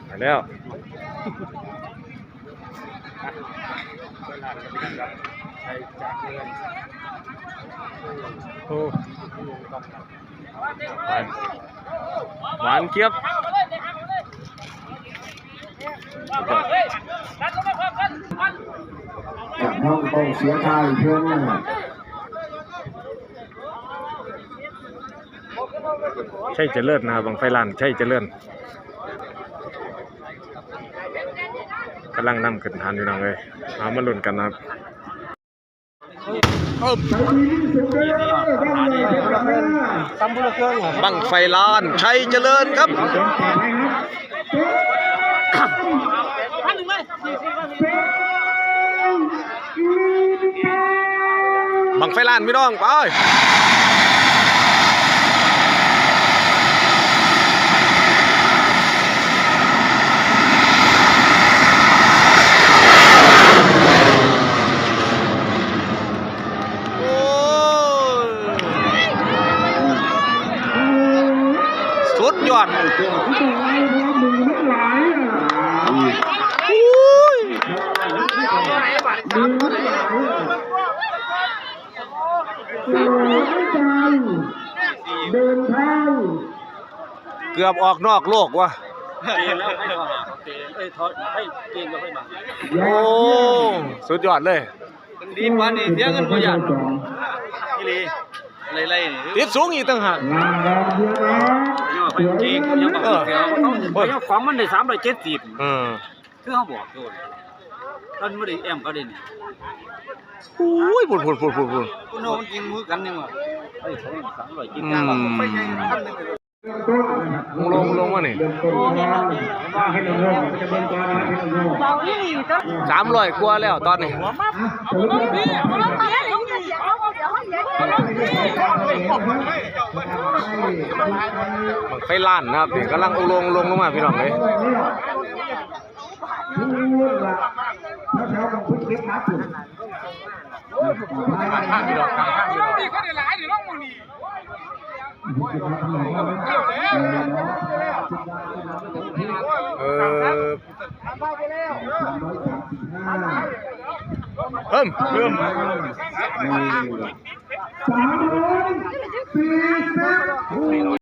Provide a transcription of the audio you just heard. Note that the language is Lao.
ໄປແລ້ວ ໂອ້ ຫວານ ຫວານຈຽບ ຈາກຫ້ອງກອງເຊຍທ້າຍເພິ່ນ ໄຊຈະເລີນນະ ບັ້ງໄຟລ້ານໄຊຈະເລີນ ກຳລັງນຳຂຶ້ນຖານ ພີ່ນ້ອງເອີຍ ເອົາມາລຸ້ນກັນນະ. ບັ້ງໄຟລ້ານໄຊຈະເລີນຄັບ ບັ້ງໄຟລ້ານພີ່ນ້ອງ ໄປ. ໂອ້ຍ ສຸດຍອດ ໂອ້ຍ ເດີນທາງ ເກືອບອອກນອກໂລກວ່າ ໂອ້ ສຸດຍອດເລີຍ ດີປານນີ້ເສຍເງິນບໍ່ຢ້ານ ອີ່ຫຼີ ໄລ່ໆ ຕິດສູງອີກຕ່າງຫາກ ເອີ ຂອງມັນໄດ້ສາມຮ້ອຍເຈັດສິບ ເອີ ຄືເຮົາບອກໂລດ ມັນບໍ່ໄດ້ແອ້ມເຂົາເດ້ນີ້ ໂອ້ຍ ພຸ້ນໆໆໆ ໂອ້ໂນ ມັນກິນມື້ກັນຍັງວ່າ ເອີ ສາມຮ້ອຍເຈັດສິບ ອືມ ລົງ ລົງມານີ້ ສາມຮ້ອຍກວ່າແລ້ວຕອນນີ້ ບັ້ງໄຟລ້ານນະຄັບ ນີ້ກຳລັງລົງ ລົງ ລົງມາ ພີ່ນ້ອງເອີຍ. ເອີ ເອີ ເອີ ສາມຮ້ອຍສີ່ສິບ